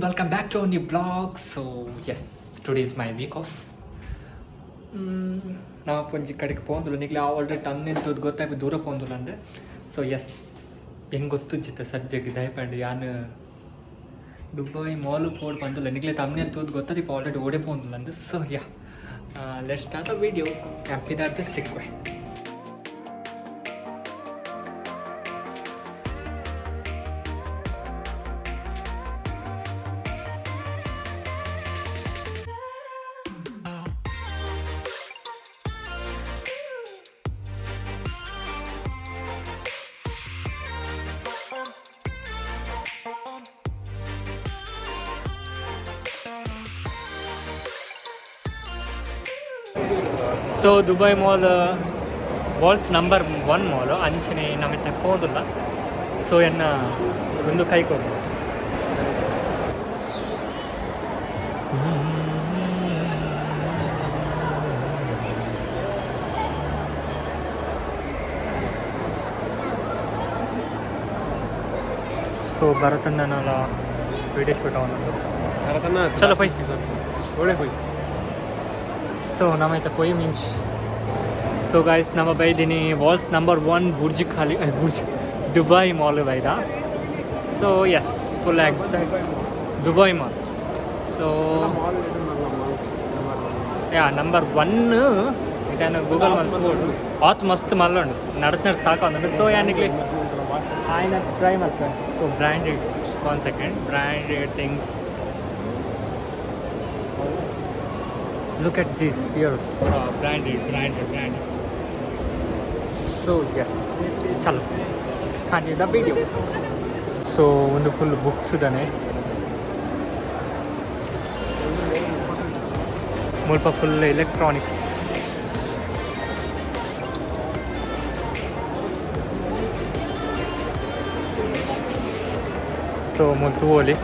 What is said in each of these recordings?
Welcome back to our new blog. So yes, today is my week off. ನಾವು ಒಂಜಿ ಕಡೆಗೆ ಪೋಂದುಲ್ಲ. ನಿಕ್ಲೆ already ತಮ್ಮನೇಲಿ ತೂದು ಗೊತ್ತಾಗಿ ದೂರ ಪೋಂದುಲ್ಲ ಅಂದೆ. ಸೊ ಎಸ್, ಹೆಂಗೆ ಗೊತ್ತುಜ್ಜಿತ್ತ ಸದ್ಯಕ್ಕೆ ದಯಪಂಡು ಯಾನ್ ದುಬೈ ಮಾಲ್ ಪೋಡ್ ಬಂದಿಲ್ಲ. ನಿಕ್ಲೆ ತಮ್ಮನೇಲಿ ತೂದು ಗೊತ್ತದಿಪ್ಪ ಆಲ್ರೆಡಿ ಓಡೆ ಪೋಂದುಲ್ಲ ಅಂದು. So yeah, let start the video. ಕ್ಯಾಂಪಿದಾರ್ದ ಸಿಕ್ವೆ. So Dubai Mall, world's number one mall. ಅಂಚನೆ ನಮಿತ ಪೋದುಲ್ಲ. ಸೊ ಎನ್ನ ಒಂದು ಕೈ ಕೊಡು. ಸೊ ಭರತಣ್ಣನಲ್ಲ ವಿಡಿಯೋ ಶೂಟ್ ಅವನೊಂದು. ಚಲೋ ಪೋಯ್. ಒಳ್ಳೆ ಹೋಯ್. ಸೊ ನಮೈತ ಪೋಯಿ ಮಿಂಚ್. ಸೊ ಗಾಯ್ಸ್, ನಮ್ಮ ಬೈದಿನಿ world's number one Burj ಖಾಲಿ ಬುರ್ಜ್ ದುಬೈ ಮಾಲ್ ಬೈದ. So yes, full exact Dubai Mall. So yeah, number one ಇದನ್ನು ಗೂಗಲ್ ಮಲ್ಪೋಡು. ಆತ್ ಮಸ್ತ್ ಮಲ್ಲುಂಡು, ನಡತ್ ನಡ್ ಸಾಕು ಅಂದ್ರೆ. ಸೊ ಯಾನಿಗ್ಲಿ ಆಯ್ನ ಟ್ರೈ ಮಾಡ್ತಾರೆ. So branded, one second, branded things. Look at this here, branded, branded, branded. So yes, chalo, continue the video. So ಒಂದು full books ಇದ್ದಾನೆ ಮುಲ್ಪ, ಫುಲ್ ಎಲೆಕ್ಟ್ರಾನಿಕ್ಸ್. ಸೊ ಮುಲ್ ತೂವೊಲಿ.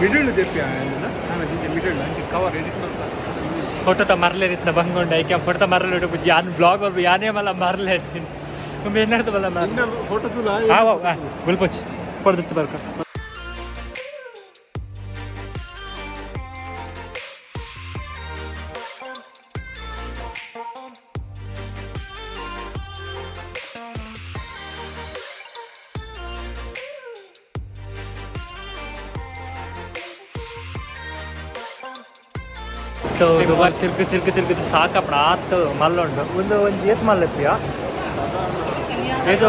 ಮಿಡಲ್ ದೆಪ್ಪ ನಾನು ಮಿಡಲ್ ಅಂಚೆ ಕವರ್ ಎಡಿಟ್ ಮಾಡ್ತಾ. ಫೋಟೋ ತ ಮರ್ಲೆ ರೀತಿನ ಬಂಗೊಂಡ ಐಕೆ ಫೋಟೋ ಮರಲೆ ಪೂಜಿ. ಯಾನ್ ಬ್ಲಾಗ್ ಒಬ್ಬ ಯಾನೇ ಮಲ್ಲ ಮರ್ಲೆ ಒಮ್ಮೆ ಎನ್ನಡ್ತು ಬಲ್ಲ ಮರ್. ಇನ್ನ ಫೋಟೋ ತುಲ. ಹಾಂ, ಗುಲ್ಪೊಚ್ ಫೋಟೋ ಬರ್ಕ. ಸೊ ದುಬೈ ತಿರ್ಗು ತಿರ್ಗು ತಿರ್ಗುದು ಸಾಕಪ್ಪಣ ಆತ್ ಮಲ್ಲುಂಡು. ಒಂದು ಒಂಜಿ ಏತ್ ಮಲ್ಲ ಇಪ್ಪಿಯಾ ಏತೋ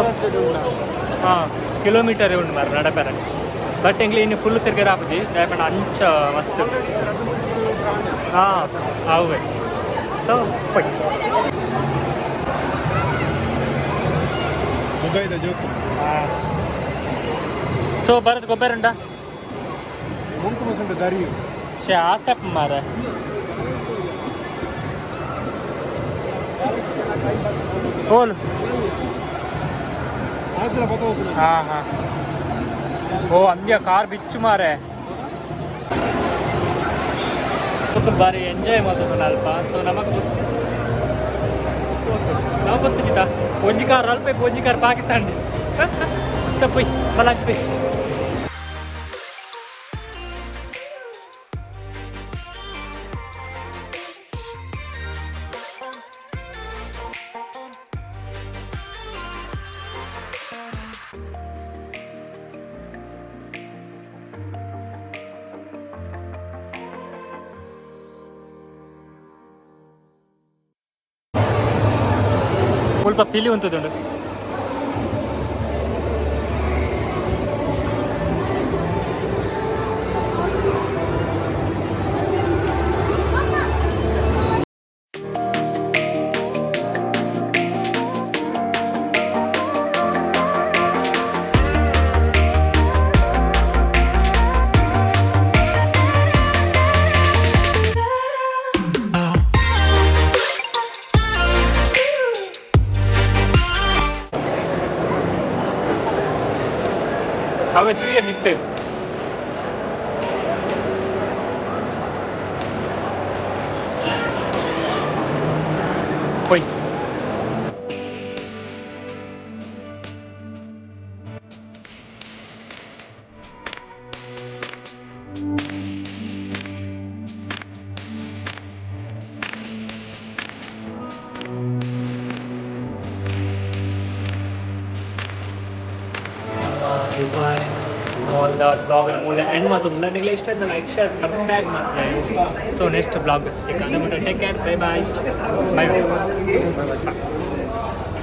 ಹಾಂ ಕಿಲೋಮೀಟರ್ ಉಂಡು ಮಾರ ನಡಪೆರ. ಬಟ್ ಎಂಗ್ಲಿ ಇನ್ನು ಫುಲ್ ತಿರ್ಗರ ಆಪುಜಿ, ದಾಯಪಂಡ ಅಂಚ ಮಸ್ತ್. ಹಾಂ, ಅವೇ. ಸೊ ಪೈ. ದುಬೈದ ಜೋಕು. ಸೊ ಭರತ್ ಗೊಬ್ಬರ ಉಂಟಾ? ಮುಂಕು ಮಸಂಟ ದಾರಿಯು. ಶೇ ಆಸೆಪ್ ಮಾರ. ಓಲ್. ಆಸಲ ಬತ್ತೋತು. ಹಾಂ ಹಾಂ, ಓ ಅಂದ್ಯ ಕಾರ್ ಬಿಚ್ಚು ಮಾರೆ. ಬಾರಿ ಎಂಜಾಯ್ ಮಾಡ್ತದ ಅಲ್ಪ. ಸೊ ನಮಗ್ ನಮಗ್ ಗೊತ್ತಿತ್ತ ಒಂಜಿ ಕಾರ್ ಅಲ್ಪ, ಒಂಜಿ ಕಾರ್ ಪಾಕಿಸ್ತಾನ. ಸೊ ಪೊಯ್ ಬಲಾಂಚ್ ಪೊಯ್. ಸ್ವಲ್ಪ ಪಿಲಿ ಉಂತದುಂಡು. ಅವೇ ತ್ರೀ ನಿತ್ತೆ. ಹೋಯ್. ಬ್ಲಾಗ್ ಮೂಲ ಎಂಡ್ ಮಾತೊಂದು ನಿಮಗೆ ಇಷ್ಟ ಆಯ್ತು ಲೈಕ್, ಶೇರ್, ಸಬ್ಸ್ಕ್ರೈಬ್ ಮಾಡ್ತಾರೆ. So next blog. Take care, bye bye bye.